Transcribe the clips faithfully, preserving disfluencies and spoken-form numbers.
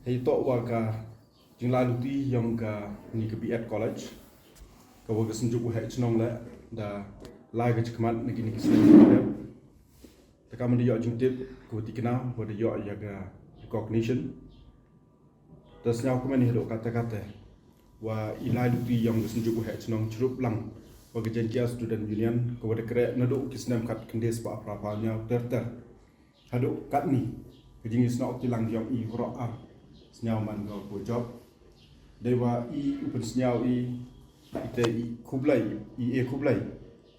Hei toh wa ka jinglai luti yong ka ni ka B Ed College, ka wa ka Synjuk Waheh Chnong le da lai ka chakhmat na ki ni ki snem. Ta ka man da yoh jingtip ka wa tikna wa da yoh ya ka recognition. Ta sñiaw ka man i hadooh katta katta wa i lai luti yong ka Synjuk Waheh Chnong chirup lang wa ka Jaintia Student Union ka wa da kreh nadooh ki snem khat khyndai spah phra phaw ñiaw ter ter. Hadooh katni, ka jingisnoh ki lang yong i waroh ar sñiaw man ko ko job. Dei wa i u pynsñiaw i, i te i khublei, i e khublei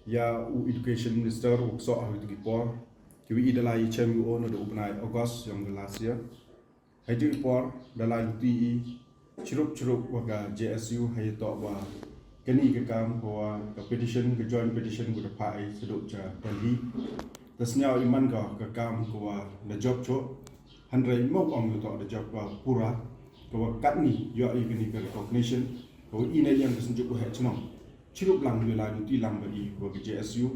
ya u Education Minister u ksoh ha ki por ki wi i da lai i chem u o nadooh u bnai August yong ka last year. Hei ju i por da lai luti i chirup chirup wa ka J S U hei toh wa kani ka kam ko wa ka petition, ka joint petition ko da phah i sadooh cha Delhi. Da sñiaw i man ko ka kam ko wa da job choh. Hynrei mo ong ko toh da job wa pura, ko wa katni yoh i kani ka recognition ko wa i na yong ka Synjuk Waheh Chnong chirup lang yoh lai luti lang wa i wa ka J S U.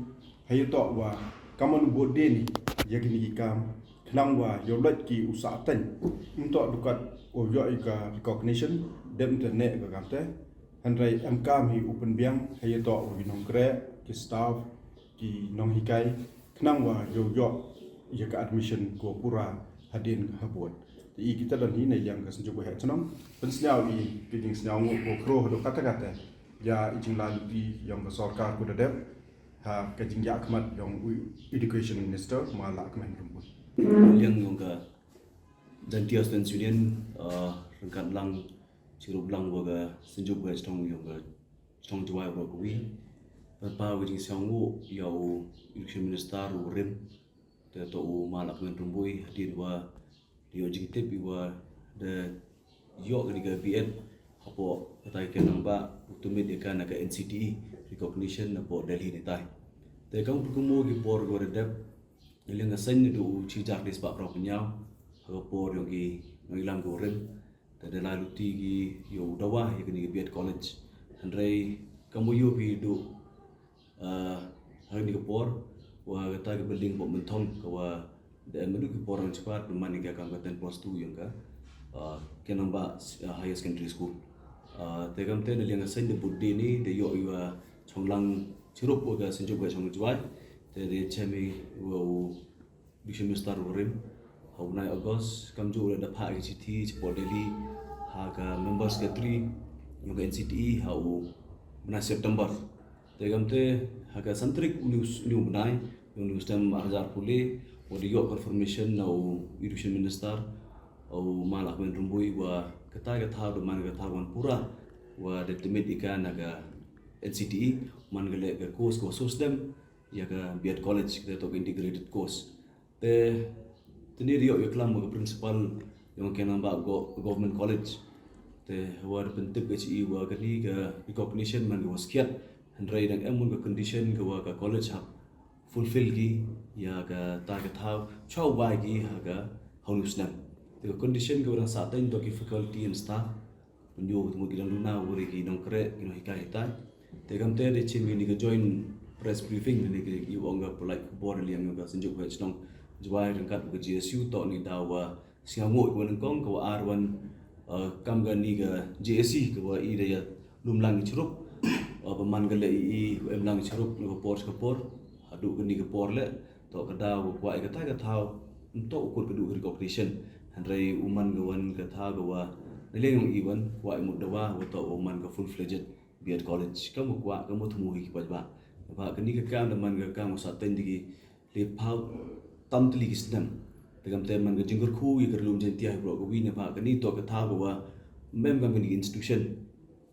Hei toh wa ka man u bud de ni ya kini ki kam. Khnang wa yow lait ki u sah teng. Ym toh dukat u yoh i ka recognition, dem te ne ka kam te. Hynrei em kam hi u pynbiang, hei toh wa ki nongkreh, ki staff, ki nonghikai. Khnang wa yow yoh ya ka admission ko pura hadien ha bud. Te i kita don hi na yong ka Synjuk Waheh Chnong. Pynsñiaw i ka jingsñiaw ngu ko khro hadooh katta katta ya i jinglai luti yong ka sorkar ko da dep ha ka jingyakhmat yong u Education Minister ma Lahkmen Rymbui. Liang yong ka Jaintia Students Union, ah, ryngkat lang chirup lang wa ka Synjuk Waheh Chnong yong ka Chnong Jowai waroh ka wi. Pynpaw ka jingsñiaw ngu ya u Education Minister u rim, te toh u ma Lahkmen Rymbui, hadien wa da yoh jingtip i wa da yoh kani ka B Ed hapoh ka tai ka nang ba u tymit ya ka na ka N C T E recognition hapoh Delhi ni tai. Te kam u pynkumo ki por ko da dep, liang ka seng ni du u chi jar ni spah phraphaw ñiaw ha ka por yong ki nong i lang ko rim. Te da lai luti ki yow dawa ya kani ka B Ed College. Hynrei kam u yoh ki du ah, ha kani ka por, wa kata ka building bok mynthong, ka wa da em du ki por nang chipar, pynman i ka kam ka ten plus two yong ka, ah, ka nang ba, ah, Higher Secondary School. Ah, te kam te na liang ka seng da bud de ni, da yoh i wa chong lang chirup wa ka Synjuk Waheh Chnong Jowai, te da chem i wa u Education Minister u rim, ha u bnai August, kamjooh le da phah ki chithi chapoh Delhi ha ka member secretary yong ka N C T E ha u bnai September. Te kam te ha ka san tarik u ni u, ni u bnai, yong ni u snem ar hajar arphaw le, wa da yoh confirmation na u Education Minister, u ma Lahkmen Rymbui, wa kata ka thaw da man ka thaw wan pura, wa da tymit i ka na ka N C T E, man ka le ka course ko wa soo snem ya ka B Ed College, ka toh ka integrated course. Te, te ni da yoh yaklam wa ka principal yong ka nang ba go-, government college. Te wa da pyntip ka chi i wa kani ka recognition man ka wa skhiat. Hynrei dang em man ka condition ka wa ka college hap fulfill ki ya kata ka thaw, chwa wai ki ha ka ha u ni u snem. Te ka condition ka wa dang sah teng toh ki faculty and staff. Pynyoh, te mut ki dang duna, wa re ki nongkreh, ki nonghikai hitai. Te kam te da chim i ni ka joint press briefing, ni ki, i ong ka pynlait khubor liang yong ka Synjuk Waheh Chnong Jowai ryngkat ka J S U, toh ni daw wa sñiaw ngu ka wa nyngkong, ka wa ar wan, ah, kam kani ka J S C, ka wa i da ya lum lang i chirup, ah, pynman ka le i, i, em lang i chirup, na ka por, ka por, hadooh kani ka por le, toh ka daw wa kwah i kata ka thaw, ym toh u kut ka du ka recognition. Hynrei u man ka wan ka thaw ka wa, na liang yong i wan, kwah i mut dawa, wa toh u man ka full-fledged B Ed College. Kam wa kwah, kam wa thmu hi ki paidbah. Ba kani ka kam da man ka kam wa sah teng da ki le phaw tam tylli ki snem. Te kam te man ka jingkyrkhu ya ka ri lum Jaintia hi waroh ka wi, na ba kani toh ka thaw ka wa mem kam kani ka institution.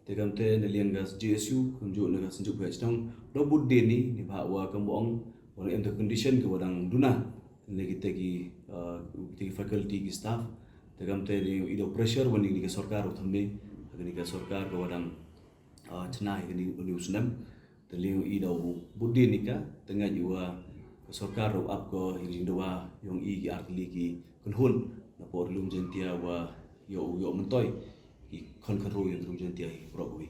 Te kam te na liang ka J S U, kamjooh na ka Synjuk Waheh Chnong, da bud de ni, ni ba wa kam ong, wa em ta condition ka wa dang duna. Ni kita ki, ah, kita ki faculty, ki staff. Te kam te ni i da pressure wa ni ka sorkar wa thymme, ni ka sorkar ka wa dang, ah, chna kani u ni u snem. Te liang i da bud de ni ka, te nga i wa ka sorkar u ap ko i jingdawa yong i ki ar tylli ki kynhun, na por lum Jaintia wa yoh, yoh myntoi ki khon khynroo yong lum Jaintia hi waroh ka wi.